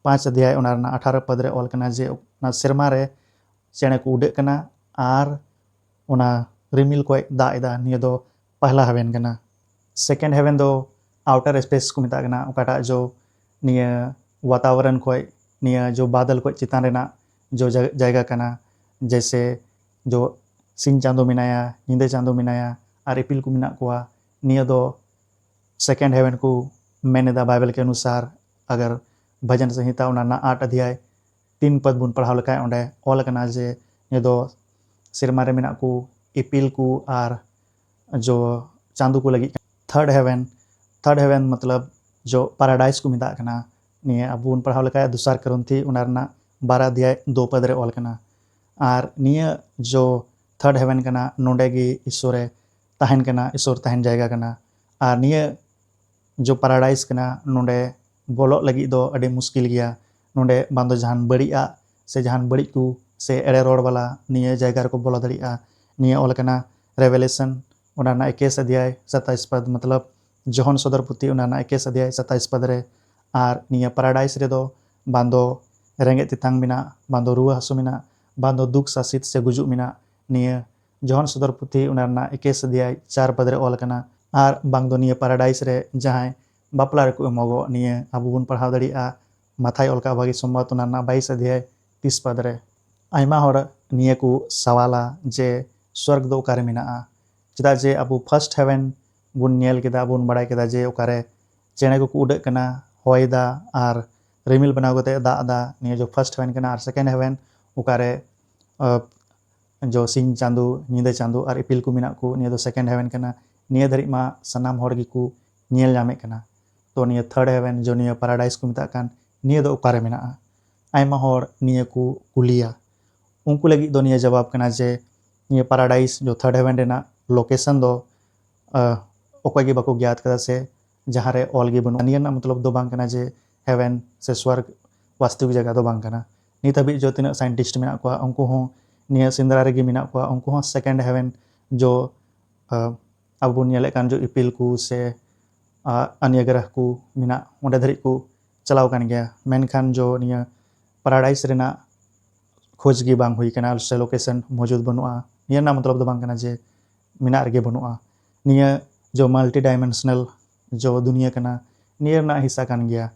ᱯᱟᱸᱪ ᱟᱫᱷᱭᱟᱭ, ᱚᱱᱟ ᱨᱮᱱᱟᱜ ᱟᱴᱷᱟᱨᱚ ᱯᱟᱫ ᱨᱮ ᱚᱞ ᱠᱟᱱᱟ ᱡᱮ ᱚᱱᱟ ᱥᱮᱨᱢᱟ ᱨᱮ ᱪᱮᱬᱮ ᱠᱚ ᱩᱰᱟᱹᱜ ᱠᱟᱱᱟ ᱟᱨ ᱚᱱᱟ ᱨᱤᱢᱤᱞ ᱠᱚᱭ ᱫᱟᱜ ᱮᱫᱟ᱾ ᱱᱤᱭᱟᱹ ᱫᱚ ᱯᱟᱦᱞᱟ ᱦᱮᱵᱷᱮᱱ ᱠᱟᱱᱟ᱾ ᱥᱮᱠᱮᱱᱰ ᱦᱮᱵᱷᱮᱱ ᱫᱚ ᱟᱣᱴᱟᱨ ᱥᱯᱮᱥ ᱠᱚ ᱢᱮᱛᱟᱜ ᱠᱟᱱᱟ, ᱚᱠᱟᱴᱟᱜ ᱡᱚ ᱱᱤᱭᱟᱹ ᱣᱟᱛᱟᱵᱚᱨᱚᱱ ᱠᱷᱚᱡ, ᱱᱤᱭᱟᱹ ᱡᱚ ᱵᱟᱫᱚᱞ ᱠᱷᱚᱡ ᱪᱮᱛᱟᱱ ᱨᱮᱱᱟᱜ ᱡᱚ ᱡᱟ-, ᱡᱟᱭᱜᱟ ᱠᱟᱱᱟ᱾ ᱡᱮᱭᱥᱮ ᱡᱚ ᱥᱤᱧ ᱪᱟᱸᱫᱚ ᱢᱮᱱᱟᱭᱟ, ᱧᱤᱫᱟᱹ ᱪᱟᱸᱫᱚ ᱢᱮᱱᱟᱭᱟ, ᱟᱨ ᱤᱯᱤᱞ ᱠᱚ ᱢᱮᱱᱟᱜ ᱠᱚᱣᱟ᱾ ᱱᱤᱭᱟᱹ ᱫᱚ ᱥᱮᱠᱮᱱᱰ ᱦᱮᱵᱷᱮᱱ ᱠᱚ ᱢᱮᱱ ᱮᱫᱟ ᱵᱟᱭᱵᱮᱞ ᱠᱮ ᱚᱱᱩᱥᱟᱨ᱾ ᱟᱜᱟᱨ ᱵᱷᱚᱡᱚᱱ ᱥᱚᱝᱦᱤᱛᱟ ᱚᱱᱟ ᱨᱮᱱᱟᱜ ᱟᱴ ᱟᱫᱷᱭᱟᱭ ᱛᱤᱱ ᱯᱟᱫ ᱵᱚᱱ ᱯᱟᱲᱦᱟᱣ ᱞᱮᱠᱷᱟᱡ, ᱚᱸᱰᱮ ᱚᱞ ᱟᱠᱟᱱᱟ ᱡᱮ ᱱᱤᱭᱟᱹ ᱫᱚ ᱥᱮᱨᱢᱟ ᱨᱮ ᱢᱮᱱᱟᱜ ᱠᱚ ᱤᱯᱤᱞ ᱠᱚ ᱟᱨ ᱡᱚ ᱪᱟᱸᱫᱚ ᱠᱚ ᱞᱟᱹᱜᱤᱫ ᱠᱟᱱᱟ᱾ ᱛᱷᱟᱨᱰ ᱦᱮᱵᱷᱮᱱ, Third heaven ᱢᱚᱛᱞᱚᱵ ᱡᱚ paradise ᱠᱚ ᱢᱮᱛᱟᱜ ᱠᱟᱱᱟ᱾ ᱱᱤᱭᱟᱹ ᱟᱵᱚ ᱵᱚᱱ ᱯᱟᱲᱦᱟᱣ ᱞᱮᱠᱷᱟᱡ ᱫᱚᱥᱟᱨ ᱠᱚᱨᱤᱱᱛᱷᱤ ᱚᱱᱟ ᱨᱮᱱᱟᱜ ᱵᱟᱨᱟ ᱚᱫᱷᱭᱟᱭ ᱫᱩ ᱯᱚᱫ ᱨᱮ ᱚᱞ ᱠᱟᱱᱟ᱾ ᱟᱨ ᱱᱤᱭᱟᱹ ᱡᱚ third heaven ᱠᱟᱱᱟ, ᱱᱚᱰᱮ ᱜᱮ ᱤᱥᱥᱚᱨᱮ ᱛᱟᱦᱮᱱ ᱠᱟᱱᱟ, ᱤᱥᱥᱚᱨ ᱛᱟᱦᱮᱱ ᱡᱟᱭᱜᱟ ᱠᱟᱱᱟ᱾ ᱟᱨ ᱱᱤᱭᱟᱹ ᱡᱚ paradise ᱠᱟᱱᱟ, ᱱᱚᱰᱮ ᱵᱚᱞᱚᱜ ᱞᱟᱹᱜᱤᱫ ᱫᱚ ᱟᱹᱰᱤ ᱢᱩᱥᱠᱤᱞ ᱜᱮᱭᱟ᱾ ᱱᱚᱰᱮ ᱵᱟᱝ ᱫᱚ ᱡᱟᱦᱟᱱ ᱵᱟᱹᱲᱤᱡ ᱟᱜ ᱥᱮ ᱡᱟᱦᱟᱱ ᱵᱟᱹᱲᱤᱡ ᱠᱚ ᱥᱮ ᱮᱲᱮ ᱨᱚᱲ ᱵᱟᱞᱟ ᱱᱤᱭᱟᱹ ᱡᱟᱭᱜᱟ ᱨᱮᱠᱚ ᱵᱚᱞᱚ ᱫᱟᱲᱮᱭᱟᱜᱼᱟ᱾ ᱱᱤᱭᱟᱹ ᱚᱞ ᱠᱟᱱᱟ Revelation ᱚᱱᱟ ᱨᱮᱱᱟᱜ ᱮᱠᱮᱥ ᱚᱫᱷᱭᱟᱭ ᱥᱟᱛᱟᱭᱤᱥ ᱯᱚᱫ, ᱢᱚᱛᱞᱚᱵ ᱡᱚᱦᱚᱱ ᱥᱚᱫᱚᱨ ᱯᱩᱛᱷᱤ ᱚᱱᱟ ᱨᱮᱱᱟᱜ ᱮᱠᱮᱥ ᱚᱫᱷᱭᱟᱭ ᱥᱟᱛᱟᱭᱤᱥ ᱯᱚᱫ ᱨᱮ᱾ ᱟᱨ ᱱᱤᱭᱟᱹ paradise ᱨᱮᱫᱚ ᱵᱟᱝ ᱫᱚ ᱨᱮᱸᱜᱮᱡ ᱛᱮᱛᱟᱝ ᱢᱮᱱᱟᱜ, ᱵᱟᱝ ᱫᱚ ᱨᱩᱣᱟᱹ ᱦᱟᱹᱥᱩ ᱢᱮᱱᱟᱜ, ᱵᱟᱝ ᱫᱚ ᱫᱩᱠ ᱥᱟᱥᱤᱛ ᱥᱮ ᱜᱩᱡᱩᱜ ᱢᱮᱱᱟᱜ᱾ ᱱᱤᱭᱟᱹ ᱡᱚᱦᱚᱱ ᱥᱚᱫᱚᱨ ᱯᱩᱛᱷᱤ ᱚᱱᱟ ᱨᱮᱱᱟᱜ ᱮᱠᱮᱥ ᱚᱫᱷᱭᱟᱭ ᱪᱟᱨ ᱯᱚᱫ ᱨᱮ ᱚᱞ ᱠᱟᱱᱟ᱾ ᱟᱨ ᱵᱟᱝ ᱫᱚ ᱱᱤᱭᱟᱹ paradise ᱨᱮ ᱡᱟᱦᱟᱸᱭ ᱵᱟᱯᱞᱟ ᱨᱮᱠᱚ ᱮᱢᱚᱜᱚᱜ, ᱱᱤᱭᱟᱹ ᱟᱵᱚ ᱵᱚᱱ ᱯᱟᱲᱦᱟᱣ ᱫᱟᱲᱮᱭᱟᱜᱼᱟ ᱢᱟᱛᱷᱟᱭ ᱚᱞ ᱠᱟᱜ ᱵᱷᱟᱹᱜᱤ ᱥᱚᱢᱵᱟᱫ ᱚᱱᱟ ᱨᱮᱱᱟᱜ ᱵᱟᱭᱤᱥ ᱚᱫᱷᱭᱟᱭ ᱛᱤᱥ ᱯᱚᱫ ᱨᱮ᱾ ᱟᱭᱢᱟ ᱦᱚᱲ ᱱᱤᱭᱟᱹ ᱠᱚ ᱥᱟᱣᱟᱞᱟ ᱡᱮ ᱥᱣᱚᱨᱜᱽ ᱫᱚ ᱚᱠᱟᱨᱮ ᱢᱮᱱᱟᱜᱼᱟ? ᱪᱮᱫᱟᱜ ᱡᱮ ᱟᱵᱚ first heaven ᱵᱚᱱ ᱧᱮᱞ ᱠᱮᱫᱟ, ᱵᱚᱱ ᱵᱟᱲᱟᱭ ᱠᱮᱫᱟ ᱡᱮ ᱚᱠᱟᱨᱮ ᱪᱮᱬᱮ ᱠᱚᱠᱚ ᱩᱰᱟᱹᱜ ᱠᱟᱱᱟ, ᱦᱚᱭ ᱫᱟ ᱟᱨ ᱨᱤᱢᱤᱞ ᱵᱮᱱᱟᱣ ᱠᱟᱛᱮ ᱫᱟᱜ ᱫᱟ, ᱱᱤᱭᱟᱹ ᱡᱚ first heaven ᱠᱟᱱᱟ᱾ ᱟᱨ second heaven ᱚᱠᱟᱨᱮ ᱟᱸ, ᱡᱚ ᱥᱤᱧ ᱪᱟᱸᱫᱚ, ᱧᱤᱫᱟᱹ ᱪᱟᱸᱫᱚ ᱟᱨ ᱤᱯᱤᱞ ᱠᱚ ᱢᱮᱱᱟᱜ ᱠᱚ, ᱱᱤᱭᱟᱹ ᱫᱚ second heaven ᱠᱟᱱᱟ᱾ ᱱᱤᱭᱟᱹ ᱫᱷᱟᱹᱨᱤᱡ ᱢᱟ ᱥᱟᱱᱟᱢ ᱦᱚᱲ ᱜᱮᱠᱚ ᱧᱮᱞ ᱧᱟᱢᱮᱫ ᱠᱟᱱᱟ᱾ ᱛᱚ ᱱᱤᱭᱟᱹ third heaven ᱡᱚ ᱱᱤᱭᱟᱹ paradise ᱠᱚ ᱢᱮᱛᱟᱜ ᱠᱟᱱ, ᱱᱤᱭᱟᱹ ᱫᱚ ᱚᱠᱟᱨᱮ ᱢᱮᱱᱟᱜᱼᱟ? ᱟᱭᱢᱟ ᱦᱚᱲ ᱱᱤᱭᱟᱹ ᱠᱚ ᱠᱩᱞᱤᱭᱟ᱾ ᱩᱱᱠᱩ ᱞᱟᱹᱜᱤᱫ ᱫᱚ ᱱᱤᱭᱟᱹ ᱡᱚᱵᱟᱵ ᱠᱟᱱᱟ ᱡᱮ ᱱᱤᱭᱟᱹ paradise ᱡᱚ third heaven ᱨᱮᱱᱟᱜ location ᱫᱚ, ᱟᱸ, ᱚᱠᱚᱭ ᱜᱮ ᱵᱟᱠᱚ ᱜᱮᱭᱟᱛ ᱠᱟᱫᱟ ᱥᱮ ᱡᱟᱦᱟᱸ ᱨᱮ ᱚᱞ ᱜᱮ ᱵᱟᱹᱱᱩᱜᱼᱟ᱾ ᱱᱤᱭᱟᱹ ᱨᱮᱱᱟᱜ ᱢᱚᱛᱞᱚᱵ ᱫᱚ ᱵᱟᱝ ᱠᱟᱱᱟ ᱡᱮ heaven ᱥᱮ ᱥᱣᱚᱨᱜᱽ ᱵᱟᱥᱛᱚᱵᱤᱠ ᱡᱟᱭᱜᱟ ᱫᱚ ᱵᱟᱝ ᱠᱟᱱᱟ᱾ ᱱᱤᱛ ᱦᱟᱹᱵᱤᱡ ᱡᱚ ᱛᱤᱱᱟᱹᱜ scientist ᱢᱮᱱᱟᱜ ᱠᱚᱣᱟ, ᱩᱱᱠᱩ ᱦᱚᱸ ᱱᱤᱭᱟᱹ ᱥᱮᱸᱫᱽᱨᱟ ᱨᱮᱜᱮ ᱢᱮᱱᱟᱜ ᱠᱚᱣᱟ᱾ ᱩᱱᱠᱩ ᱦᱚᱸ second heaven ᱡᱚ, ᱟᱸ, ᱟᱵᱚ ᱵᱚᱱ ᱧᱮᱞᱮᱫ ᱠᱟᱱ ᱡᱚ ᱤᱯᱤᱞ ᱠᱚ ᱥᱮ, ᱟᱸ, ᱟᱱᱭᱟ ᱜᱨᱚᱦ ᱠᱚ ᱢᱮᱱᱟᱜ, ᱚᱸᱰᱮ ᱫᱷᱟᱹᱨᱤᱡ ᱠᱚ ᱪᱟᱞᱟᱣ ᱠᱟᱱ ᱜᱮᱭᱟ᱾ ᱢᱮᱱᱠᱷᱟᱱ ᱡᱚ ᱱᱤᱭᱟᱹ paradise ᱨᱮᱱᱟᱜ ᱠᱷᱳᱡᱽ ᱜᱮ ᱵᱟᱝ ᱦᱩᱭ ᱠᱟᱱᱟ ᱥᱮ location ᱢᱚᱡᱩᱫ ᱵᱟᱹᱱᱩᱜᱼᱟ᱾ ᱱᱤᱭᱟᱹ ᱨᱮᱱᱟᱜ ᱢᱚᱛᱞᱚᱵ ᱫᱚ ᱵᱟᱝ ᱠᱟᱱᱟ ᱡᱮ ᱢᱮᱱᱟᱜ ᱨᱮᱜᱮ ᱵᱟᱹᱱᱩᱜᱼᱟ᱾ ᱱᱤᱭᱟᱹ ᱡᱚ multi dimensional ᱡᱚ ᱫᱩᱱᱤᱭᱟᱹ ᱠᱟᱱᱟ, ᱱᱤᱭᱟᱹ ᱨᱮᱱᱟᱜ ᱦᱤᱥᱥᱟ ᱠᱟᱱ ᱜᱮᱭᱟ᱾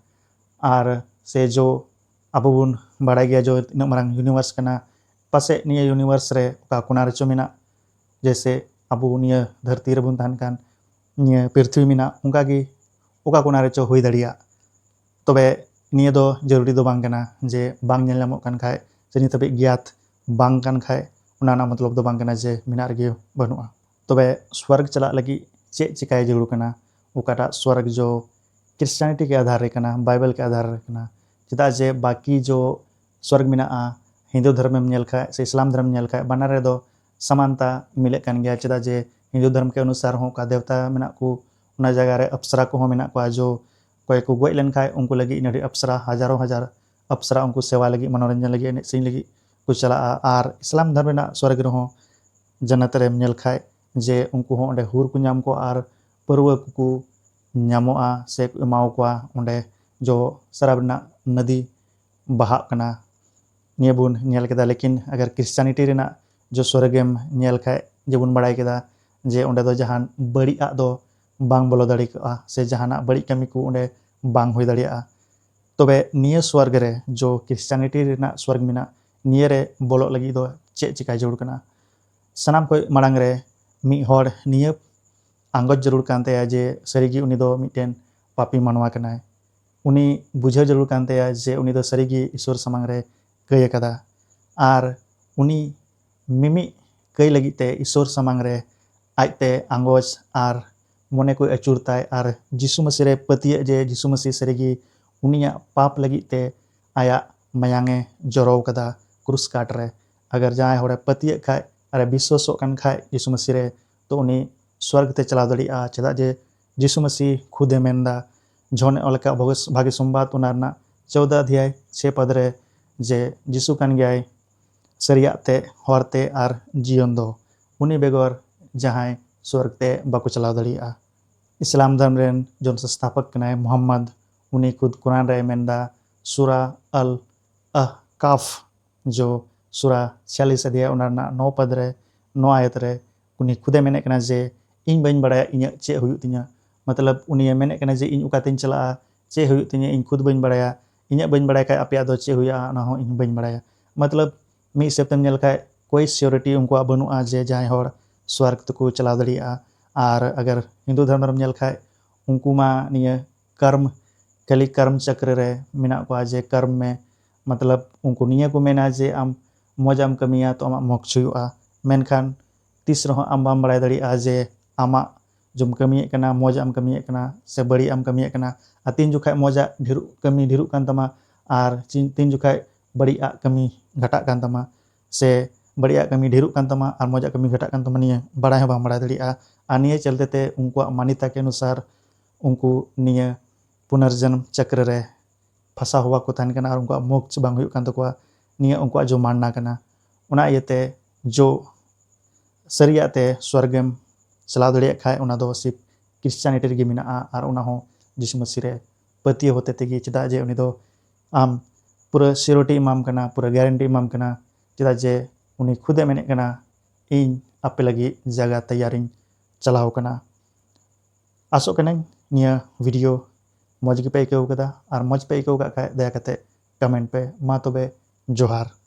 ᱟᱨ ᱥᱮ ᱡᱚ ᱟᱵᱚ ᱵᱚᱱ ᱵᱟᱲᱟᱭ ᱜᱮᱭᱟ ᱡᱚ ᱛᱤᱱᱟᱹᱜ ᱢᱟᱨᱟᱝ universe ᱠᱟᱱᱟ, ᱯᱟᱥᱮᱡ ᱱᱤᱭᱟᱹ universe ᱨᱮ ᱚᱠᱟ ᱠᱚᱱᱟ ᱨᱮᱪᱚ ᱢᱮᱱᱟᱜ, ᱡᱮᱭᱥᱮ ᱟᱵᱚ ᱱᱤᱭᱟᱹ ᱫᱷᱟᱹᱨᱛᱤ ᱨᱮᱵᱚᱱ ᱛᱟᱦᱮᱱ ᱠᱟᱱ, ᱱᱤᱭᱟᱹ ᱯᱨᱤᱛᱷᱤᱵᱤ ᱢᱮᱱᱟᱜ, ᱚᱱᱠᱟ ᱜᱮ ᱚᱠᱟ ᱠᱚᱱᱟ ᱨᱮᱪᱚ ᱦᱩᱭ ᱫᱟᱲᱮᱭᱟᱜ᱾ ᱛᱚᱵᱮ ᱱᱤᱭᱟᱹ ᱫᱚ ᱡᱟᱹᱨᱩᱨᱤ ᱫᱚ ᱵᱟᱝ ᱠᱟᱱᱟ ᱡᱮ ᱵᱟᱝ ᱧᱮᱞ ᱧᱟᱢᱚᱜ ᱠᱟᱱ ᱠᱷᱟᱡ ᱥᱮ ᱱᱤᱛ ᱦᱟᱹᱵᱤᱡ ᱜᱮᱭᱟᱛ ᱵᱟᱝ ᱠᱟᱱ ᱠᱷᱟᱡ, ᱚᱱᱟ ᱨᱮᱱᱟᱜ ᱢᱚᱛᱞᱚᱵ ᱫᱚ ᱵᱟᱝ ᱠᱟᱱᱟ ᱡᱮ ᱢᱮᱱᱟᱜ ᱨᱮᱜᱮ ᱵᱟᱹᱱᱩᱜᱼᱟ᱾ ᱛᱚᱵᱮ ᱥᱣᱚᱨᱜᱽ ᱪᱟᱞᱟᱜ ᱞᱟᱹᱜᱤᱫ ᱪᱮᱫ ᱪᱤᱠᱟᱭ ᱡᱟᱹᱨᱩᱲ ᱠᱟᱱᱟ? ᱚᱠᱟᱴᱟᱜ ᱥᱣᱚᱨᱜᱽ ᱡᱚ ᱠᱨᱤᱥᱪᱟᱱᱤᱴᱤ ᱠᱮ ᱟᱫᱷᱟᱨ ᱨᱮ ᱠᱟᱱᱟ, ᱵᱟᱭᱵᱮᱞ ᱠᱮ ᱟᱫᱷᱟᱨ ᱨᱮ ᱠᱟᱱᱟ᱾ ᱪᱮᱫᱟᱜ ᱡᱮ ᱵᱟᱹᱠᱤ ᱡᱚ ᱥᱣᱚᱨᱜᱽ ᱢᱮᱱᱟᱜᱼᱟ, ᱦᱤᱱᱫᱩ ᱫᱷᱚᱨᱢᱮᱢ ᱧᱮᱞ ᱠᱷᱟᱡ ᱥᱮ ᱤᱥᱞᱟᱢ ᱫᱷᱚᱨᱢᱮᱢ ᱧᱮᱞ ᱠᱷᱟᱡ, ᱵᱟᱱᱟᱨ ᱨᱮᱫᱚ ᱥᱟᱢᱟᱱᱛᱟ ᱢᱤᱞᱟᱹᱜ ᱠᱟᱱ ᱜᱮᱭᱟ᱾ ᱪᱮᱫᱟᱜ ᱡᱮ ᱦᱤᱱᱫᱩ ᱫᱷᱚᱨᱢ ᱠᱮ ᱚᱱᱩᱥᱟᱨ ᱦᱚᱸ ᱚᱠᱟ ᱫᱮᱵᱛᱟ ᱢᱮᱱᱟᱜ ᱠᱚ, ᱚᱱᱟ ᱡᱟᱭᱜᱟ ᱨᱮ ᱟᱯᱥᱨᱟ ᱠᱚᱦᱚᱸ ᱢᱮᱱᱟᱜ ᱠᱚᱣᱟ᱾ ᱡᱚ ᱚᱠᱚᱭ ᱠᱚ ᱜᱚᱡ ᱞᱮᱱᱠᱷᱟᱡ ᱩᱱᱠᱩ ᱞᱟᱹᱜᱤᱫ ᱤᱱᱟᱹ ᱟᱹᱰᱤ ᱟᱯᱥᱨᱟ, ᱦᱟᱡᱟᱨᱚ ᱦᱟᱡᱟᱨ ᱟᱯᱥᱨᱟ ᱩᱱᱠᱩ ᱥᱮᱣᱟ ᱞᱟᱹᱜᱤᱫ, ᱢᱚᱱᱳᱨᱚᱧᱡᱚᱱ ᱞᱟᱹᱜᱤᱫ, ᱮᱱᱮᱡ ᱥᱮᱨᱮᱧ ᱞᱟᱹᱜᱤᱫ ᱠᱚ ᱪᱟᱞᱟᱜᱼᱟ᱾ ᱟᱨ ᱤᱥᱞᱟᱢ ᱫᱷᱚᱨᱢ ᱨᱮᱱᱟᱜ ᱥᱣᱚᱨᱜᱽ ᱨᱮᱦᱚᱸ ᱡᱟᱱᱱᱟᱛ ᱨᱮᱢ ᱧᱮᱞ ᱠᱷᱟᱡ ᱡᱮ ᱩᱱᱠᱩ ᱦᱚᱸ ᱚᱸᱰᱮ ᱦᱩᱨ ᱠᱚ ᱧᱟᱢ ᱠᱚᱣᱟ ᱟᱨ ᱯᱟᱹᱨᱣᱟᱹ ᱠᱚᱠᱚ ᱧᱟᱢᱚᱜᱼᱟ ᱥᱮ ᱠᱚ ᱮᱢᱟᱣ ᱠᱚᱣᱟ᱾ ᱚᱸᱰᱮ ᱡᱚ ᱥᱟᱨᱟᱯ ᱨᱮᱱᱟᱜ ᱱᱚᱫᱤ ᱵᱟᱦᱟᱜ ᱠᱟᱱᱟ, ᱱᱤᱭᱟᱹ ᱵᱚᱱ ᱧᱮᱞ ᱠᱮᱫᱟ᱾ ᱞᱮᱠᱤᱱ ᱟᱜᱟᱨ ᱠᱨᱤᱥᱪᱟᱱᱤᱴᱤ ᱨᱮᱱᱟᱜ ᱡᱚ ᱥᱣᱚᱨᱜᱽ ᱮᱢ ᱧᱮᱞ ᱠᱷᱟᱡ, ᱡᱮᱵᱚᱱ ᱵᱟᱲᱟᱭ ᱠᱮᱫᱟ ᱡᱮ ᱚᱸᱰᱮ ᱫᱚ ᱡᱟᱦᱟᱱ ᱵᱟᱹᱲᱤᱡ ᱟᱜ ᱫᱚ ᱵᱟᱝ ᱵᱚᱞᱚ ᱫᱟᱲᱮ ᱠᱚᱜᱼᱟ ᱥᱮ ᱡᱟᱦᱟᱱᱟᱜ ᱵᱟᱹᱲᱤᱡ ᱠᱟᱹᱢᱤ ᱠᱚ ᱚᱸᱰᱮ ᱵᱟᱝ ᱦᱩᱭ ᱫᱟᱲᱮᱭᱟᱜᱼᱟ᱾ ᱛᱚᱵᱮ ᱱᱤᱭᱟᱹ ᱥᱣᱚᱨᱜᱽ ᱨᱮ ᱡᱚ ᱠᱨᱤᱥᱪᱟᱱᱤᱴᱤ ᱨᱮᱱᱟᱜ ᱥᱣᱚᱨᱜᱽ ᱢᱮᱱᱟᱜ, ᱱᱤᱭᱟᱹ ᱨᱮ ᱵᱚᱞᱚᱜ ᱞᱟᱹᱜᱤᱫ ᱫᱚ ᱪᱮᱫ ᱪᱤᱠᱟᱭ ᱡᱟᱹᱨᱩᱲ ᱠᱟᱱᱟ? ᱥᱟᱱᱟᱢ ᱠᱷᱚᱱ ᱢᱟᱲᱟᱝ ᱨᱮ ᱢᱤᱫ ᱦᱚᱲ ᱱᱤᱭᱟᱹ ᱟᱸᱜᱚᱪ ᱡᱟᱹᱨᱩᱲ ᱠᱟᱱ ᱛᱟᱭᱟ ᱡᱮ ᱥᱟᱹᱨᱤᱜᱮ ᱩᱱᱤ ᱫᱚ ᱢᱤᱫᱴᱮᱱ ᱯᱟᱯᱤ ᱢᱟᱱᱣᱟ ᱠᱟᱱᱟᱭ᱾ ᱩᱱᱤ ᱵᱩᱡᱷᱟᱹᱣ ᱡᱟᱹᱨᱩᱲ ᱠᱟᱱ ᱛᱟᱭᱟ ᱡᱮ ᱩᱱᱤ ᱫᱚ ᱥᱟᱹᱨᱤᱜᱮ ᱤᱥᱚᱨ ᱥᱟᱢᱟᱝ ᱨᱮ ᱠᱟᱹᱭ ᱟᱠᱟᱫᱟ᱾ ᱟᱨ ᱩᱱᱤ ᱢᱤᱢᱤᱫ ᱠᱟᱹᱭ ᱞᱟᱹᱜᱤᱫ ᱛᱮ ᱤᱥᱚᱨ ᱥᱟᱢᱟᱝ ᱨᱮ ᱟᱡᱛᱮ ᱟᱸᱜᱚᱪ ᱟᱨ ᱢᱚᱱᱮ ᱠᱚᱭ ᱟᱹᱪᱩᱨ ᱛᱟᱭ ᱟᱨ ᱡᱤᱥᱩ ᱢᱟᱹᱥᱤ ᱨᱮ ᱯᱟᱹᱛᱭᱟᱹᱜ ᱡᱮ ᱡᱤᱥᱩ ᱢᱟᱹᱥᱤ ᱥᱟᱹᱨᱤᱜᱮ ᱩᱱᱤᱭᱟᱜ ᱯᱟᱯ ᱞᱟᱹᱜᱤᱫ ᱛᱮ ᱟᱭᱟᱜ ᱢᱟᱭᱟᱝ ᱮ ᱡᱚᱨᱚ ᱠᱟᱫᱟ ᱠᱨᱩᱥ ᱠᱟᱴ ᱨᱮ᱾ ᱟᱜᱟᱨ ᱡᱟᱦᱟᱸᱭ ᱦᱚᱲᱮ ᱯᱟᱹᱛᱭᱟᱹᱜ ᱠᱷᱟᱡ ᱟᱨ ᱮ ᱵᱤᱥᱣᱟᱥᱚᱜ ᱠᱟᱱ ᱠᱷᱟᱡ ᱡᱤᱥᱩ ᱢᱟᱹᱥᱤ ᱨᱮ, ᱛᱚ ᱩᱱᱤ ᱥᱣᱚᱨᱜᱽ ᱛᱮ ᱪᱟᱞᱟᱣ ᱫᱟᱲᱮᱭᱟᱜᱼᱟ᱾ ᱪᱮᱫᱟᱜ ᱡᱮ ᱡᱤᱥᱩ ᱢᱟᱹᱥᱤ ᱠᱷᱩᱫᱮ ᱢᱮᱱᱫᱟ, ᱡᱚᱦᱚᱱᱮ ᱚᱞ ᱟᱠᱟᱫ ᱵᱷᱟᱜᱮ, ᱵᱷᱟᱜᱮ ᱥᱚᱢᱵᱟᱫ ᱚᱱᱟ ᱨᱮᱱᱟᱜ ᱪᱳᱫᱟ ᱚᱫᱷᱭᱟᱭ ᱪᱷᱮ ᱯᱚᱫ ᱨᱮ, ᱡᱮ ᱡᱤᱥᱩ ᱠᱟᱱ ᱜᱮᱭᱟᱭ ᱥᱟᱹᱨᱤᱭᱟᱜ ᱛᱮ, ᱦᱚᱨ ᱛᱮ ᱟᱨ ᱡᱤᱭᱚᱱ ᱫᱚ᱾ ᱩᱱᱤ ᱵᱮᱜᱚᱨ ᱡᱟᱦᱟᱸᱭ ᱥᱣᱚᱨᱜᱽ ᱛᱮ ᱵᱟᱠᱚ ᱪᱟᱞᱟᱣ ᱫᱟᱲᱮᱭᱟᱜᱼᱟ᱾ ᱤᱥᱞᱟᱢ ᱫᱷᱚᱨᱢ ᱨᱮᱱ ᱡᱚᱱ ᱥᱚᱝᱥᱛᱷᱟᱯᱚᱠ ᱠᱟᱱᱟᱭ ᱢᱩᱦᱟᱢᱢᱟᱫ᱾ ᱩᱱᱤ ᱠᱷᱩᱫ ᱠᱩᱨᱟᱱ ᱨᱮᱭ ᱢᱮᱱᱫᱟ, ᱥᱩᱨᱟ ᱟᱞ ᱟᱦᱠᱟᱯᱷ ᱡᱚ ᱥᱩᱨᱟ ᱪᱷᱤᱭᱟᱞᱤᱥ ᱟᱫᱷᱭᱟᱭ ᱚᱱᱟ ᱨᱮᱱᱟᱜ ᱱᱚ ᱯᱚᱫ ᱨᱮ, ᱱᱚ ᱟᱭᱟᱛ ᱨᱮ ᱩᱱᱤ ᱠᱷᱩᱫᱮ ᱢᱮᱱᱮᱫ ᱠᱟᱱᱟ ᱡᱮ, "ᱤᱧ ᱵᱟᱹᱧ ᱵᱟᱲᱟᱭᱟ ᱤᱧᱟᱹᱜ ᱪᱮᱫ ᱦᱩᱭᱩᱜ ᱛᱤᱧᱟᱹ", ᱢᱚᱛᱞᱚᱵ ᱩᱱᱤᱭᱮ ᱢᱮᱱᱮᱫ ᱠᱟᱱᱟ ᱡᱮ, "ᱤᱧ ᱚᱠᱟᱛᱮᱧ ᱪᱟᱞᱟᱜᱼᱟ, ᱪᱮᱫ ᱦᱩᱭᱩᱜ ᱛᱤᱧᱟᱹ, ᱤᱧ ᱠᱷᱩᱫ ᱵᱟᱹᱧ ᱵᱟᱲᱟᱭᱟ, ᱤᱧᱟᱹᱜ ᱵᱟᱹᱧ ᱵᱟᱲᱟᱭ ᱠᱷᱟᱡ ᱟᱯᱮᱭᱟᱜ ᱫᱚ ᱪᱮᱫ ᱦᱩᱭᱩᱜᱼᱟ, ᱚᱱᱟ ᱦᱚᱸ ᱤᱧ ᱵᱟᱹᱧ ᱵᱟᱲᱟᱭᱟ᱾" ᱢᱚᱛᱞᱚᱵ ᱢᱤᱫ ᱦᱤᱥᱟᱹᱵ ᱛᱮᱢ ᱧᱮᱞ ᱠᱷᱟᱡ ᱠᱳᱭ ᱥᱤᱭᱳᱨᱤᱴᱤ ᱩᱱᱠᱩᱣᱟᱜ ᱵᱟᱹᱱᱩᱜᱼᱟ ᱡᱮ ᱡᱟᱦᱟᱸᱭ ᱦᱚᱲ ᱥᱣᱚᱨᱜᱽ ᱛᱮᱠᱚ ᱪᱟᱞᱟᱣ ᱫᱟᱲᱮᱭᱟᱜᱼᱟ᱾ ᱟᱨ ᱟᱜᱟᱨ ᱦᱤᱱᱫᱩ ᱫᱷᱚᱨᱢ ᱨᱮᱢ ᱧᱮᱞ ᱠᱷᱟᱡ ᱩᱱᱠᱩ ᱢᱟ ᱱᱤᱭᱟᱹ ᱠᱟᱨᱢ, ᱠᱷᱟᱹᱞᱤ ᱠᱟᱨᱢ ᱪᱚᱠᱨ ᱨᱮ ᱢᱮᱱᱟᱜ ᱠᱚᱣᱟ ᱡᱮ ᱠᱟᱨᱢ ᱢᱮ, ᱢᱚᱛᱞᱚᱵ ᱩᱱᱠᱩ ᱱᱤᱭᱟᱹ ᱠᱚ ᱢᱮᱱᱟ ᱡᱮ ᱟᱢ ᱢᱚᱡᱽ ᱮᱢ ᱠᱟᱹᱢᱤᱭᱟ ᱛᱚ ᱟᱢᱟᱜ ᱢᱚᱠᱥ ᱦᱩᱭᱩᱜᱼᱟ, ᱢᱮᱱᱠᱷᱟᱱ ᱛᱤᱥ ᱨᱮᱦᱚᱸ ᱟᱢ ᱵᱟᱢ ᱵᱟᱲᱟᱭ ᱫᱟᱲᱮᱭᱟᱜᱼᱟ ᱡᱮ ᱟᱢᱟᱜ ᱡᱚᱢ ᱠᱟᱹᱢᱤᱭᱮᱫ ᱠᱟᱱᱟ, ᱢᱚᱡᱟᱜ ᱮᱢ ᱠᱟᱹᱢᱤᱭᱮᱫ ᱠᱟᱱᱟ ᱥᱮ ᱵᱟᱹᱲᱤᱡᱟᱜ ᱮᱢ ᱠᱟᱹᱢᱤᱭᱮᱫ ᱠᱟᱱᱟ, ᱟᱨ ᱛᱤᱱ ᱡᱚᱠᱷᱟᱡ ᱢᱚᱡᱟᱜ ᱰᱷᱮᱨᱚᱜ ᱠᱟᱹᱢᱤ ᱰᱷᱮᱨᱚᱜ ᱠᱟᱱ ᱛᱟᱢᱟ ᱟᱨ ᱪᱤᱱ- ᱛᱤᱱ ᱡᱚᱠᱷᱟᱡ ᱵᱟᱹᱲᱤᱡᱟᱜ ᱠᱟᱹᱢᱤ ᱜᱷᱟᱴᱟᱜ ᱠᱟᱱ ᱛᱟᱢᱟ ᱥᱮ ᱵᱟᱹᱲᱤᱡᱟᱜ ᱠᱟᱹᱢᱤ ᱰᱷᱮᱨᱚᱜ ᱠᱟᱱ ᱛᱟᱢᱟ ᱟᱨ ᱢᱚᱡᱟᱜ ᱠᱟᱹᱢᱤ ᱜᱷᱟᱴᱟᱜ ᱠᱟᱱ ᱛᱟᱢᱟ, ᱱᱤᱭᱟᱹ ᱵᱟᱲᱟᱭ ᱦᱚᱸ ᱵᱟᱢ ᱵᱟᱲᱟᱭ ᱫᱟᱲᱮᱭᱟᱜᱼᱟ᱾ ᱟᱨ ᱱᱤᱭᱟᱹ ᱪᱚᱞᱛᱮ ᱛᱮ ᱩᱱᱠᱩᱣᱟᱜ ᱢᱟᱱᱤᱛᱟ ᱠᱮ ᱚᱱᱩᱥᱟᱨ ᱩᱱᱠᱩ ᱱᱤᱭᱟᱹ ᱯᱩᱱᱟᱨᱡᱚᱱᱢ ᱪᱚᱠᱨᱚ ᱨᱮ ᱯᱷᱟᱸᱥᱟ ᱦᱚᱣᱟ ᱠᱚ ᱛᱟᱦᱮᱱ ᱠᱟᱱᱟ ᱟᱨ ᱩᱱᱠᱩᱣᱟᱜ ᱢᱳᱠᱥ ᱵᱟᱝ ᱦᱩᱭᱩᱜ ᱠᱟᱱ ᱛᱟᱠᱚᱣᱟ᱾ ᱱᱤᱭᱟᱹ ᱩᱱᱠᱩᱣᱟᱜ ᱡᱚ ᱢᱟᱱᱱᱟ ᱠᱟᱱᱟ᱾ ᱚᱱᱟ ᱤᱭᱟᱹᱛᱮ ᱡᱚ ᱥᱟᱹᱨᱤᱭᱟᱜ ᱛᱮ ᱥᱣᱚᱨᱜᱮᱢ ᱪᱟᱞᱟᱣ ᱫᱟᱲᱮᱭᱟᱜ ᱠᱷᱟᱡ, ᱚᱱᱟ ᱫᱚ ᱥᱤᱯ ᱠᱷᱨᱤᱥᱪᱟᱱᱤᱴᱤ ᱨᱮᱜᱮ ᱢᱮᱱᱟᱜᱼᱟ ᱟᱨ ᱚᱱᱟ ᱦᱚᱸ ᱡᱤᱥᱩ ᱢᱟᱹᱥᱤ ᱨᱮ ᱯᱟᱹᱛᱭᱟᱹᱣ ᱦᱚᱛᱮ ᱛᱮᱜᱮ, ᱪᱮᱫᱟᱜ ᱡᱮ ᱩᱱᱤ ᱫᱚ ᱟᱢ ᱯᱩᱨᱟᱹ ᱥᱤᱭᱳᱨᱤᱴᱤ ᱮᱢᱟᱢ ᱠᱟᱱᱟ, ᱯᱩᱨᱟᱹ ᱜᱮᱨᱮᱱᱴᱤ ᱮᱢᱟᱢ ᱠᱟᱱᱟ, ᱪᱮᱫᱟᱜ ᱡᱮ ᱩᱱᱤ ᱠᱷᱩᱫᱮ ᱢᱮᱱᱮᱫ ᱠᱟᱱᱟ, "ᱤᱧ ᱟᱯᱮ ᱞᱟᱹᱜᱤᱫ ᱡᱟᱭᱜᱟ ᱛᱮᱭᱟᱨᱤᱧ ᱪᱟᱞᱟᱣ ᱠᱟᱱᱟ᱾" ᱟᱥᱚᱜ ᱠᱟᱹᱱᱟᱹᱧ ᱱᱤᱭᱟᱹ ᱵᱷᱤᱰᱤᱭᱳ ᱢᱚᱡᱽ ᱜᱮᱯᱮ ᱟᱹᱭᱠᱟᱹᱣ ᱠᱟᱫᱟ, ᱟᱨ ᱢᱚᱡᱽ ᱯᱮ ᱟᱹᱭᱠᱟᱹᱣ ᱠᱟᱜ ᱠᱷᱟᱡ ᱫᱟᱭᱟ ᱠᱟᱛᱮ ᱠᱚᱢᱮᱱᱴ ᱯᱮ᱾ ᱢᱟ ᱛᱚᱵᱮ, ᱡᱚᱦᱟᱨ᱾